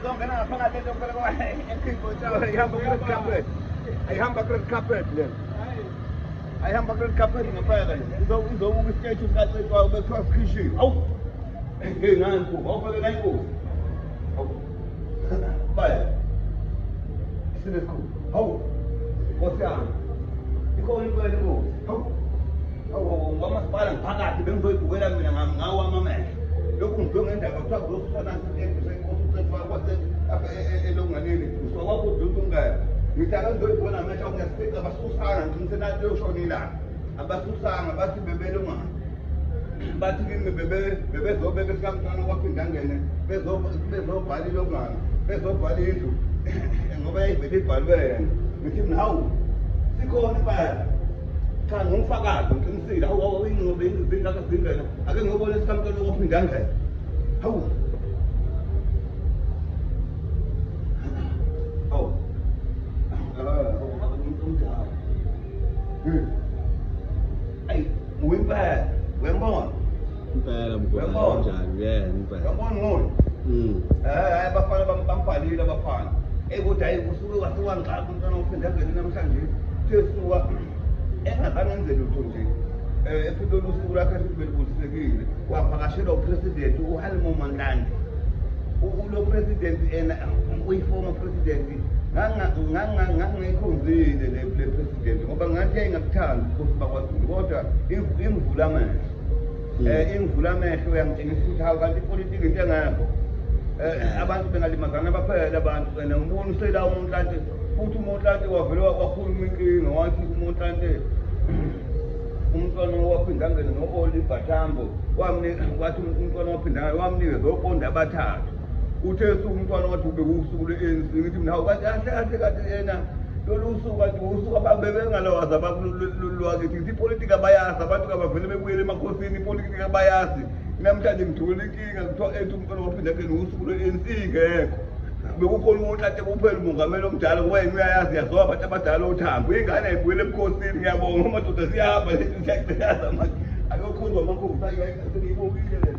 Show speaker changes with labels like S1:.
S1: Izongena ngaphakathi lento phela kwa ihamba ku-red carpet. Ayihamba ku-red carpet le. Ayihamba ku-red carpet ngempela le. Izobuka isiteshi sikaCetshwayo bekuthiwa sikhishiwe. Awu. Hey nanku, awufake la inkosi. Awu. Baya. Isile esikhulu. Hawu. Nkosi yami. Ikhona impela inkosi. Hawu. Hawu, ngomasipala ngiphakathi bengizoyibukela mina ngawo amamehlo. Lokhu ngizwe ngendaba kuthiwa kuzosuswa nansi isiteshi senkosi uCetshwayo kwase lapha elonganeni. Usuka kwakudlula umngane. Ngithi ake ngizoyibona amehlo ngiyasifica abasusanga ngiqinise nathi liyoshona ilanga. Abasusanga bathi bebelungana. Bathi kimi bebezobeka esikamntwana kwaphindangene bezobhala ilongana bezobhala indlu ngoba yayivele ibhalwe yena. Ngithi mina hawu sikhona impela. Cha ngumfakazi ngiqinisile. Hawu hawu ingqobe zingaka zingena. Ake ngiyobona esikamntwana kwaphindangene. Hawu. Hawu. Umdala. Ayi, uyimpela. Uyambona?
S2: Impela mkhulu.
S1: Uyabona?
S2: Kanjani? Yeah, impela.
S1: Uyambona ngoyo?
S2: Mm.
S1: Eh, abafana bambhalile abafana. Ey kodwa hayi usuke wasuka ngixaka umntwana uphinda ngene namhlanje. Uthe suka engazange enze lutho nje. Eh ephinde usuku lakhe futhi belibusisekile. Wavakashelwa upresident uHalimo Motlanthe. Lo president ena uyi-former president ngangingayikhonzile le president ngoba ngathi yayingakuthandi ubukhosi bakwaZulu kodwa ingivula amehlo. Ingivula amehlo yangitshengisa ukuthi hawu kanti ipolitiki into engekho. Abantu bengalimazana baphele abantu and ngibona usela uMotlanthe futhi uMotlanthe wavele wakhuluma inkinga wathi uMotlanthe umntwana waphinda angene no-Oliver Tambo wamnika wathi umntwana waphinda angene wamnikeza oponda abathathu. Uthe suku umntwana wathi ubekuwusuku lwe-ANC ngithi mina hawu kanti kahle kahle kanti yena lolu suku kanti usuku ababebengalawazi abakulwakithi ngithi ipolitiki abayazi abantu kabavele bebuyele emakhosini ipolitiki abayazi. Namhlanje ngithola inkinga kuthiwa ethi umntwana waphinda angene usuku lwe-ANC ingekho. Bekukhona uMotlanthe kuphela umongameli omdala ngoba yena uyayazi yaziwa abantu abadala othambo. Ingane ayibuyele ebukhosini ngiyabonga amadoda siyahamba siyagqilaza manje. Ayokhuzwa amakhosi ayo sengiyibukile le.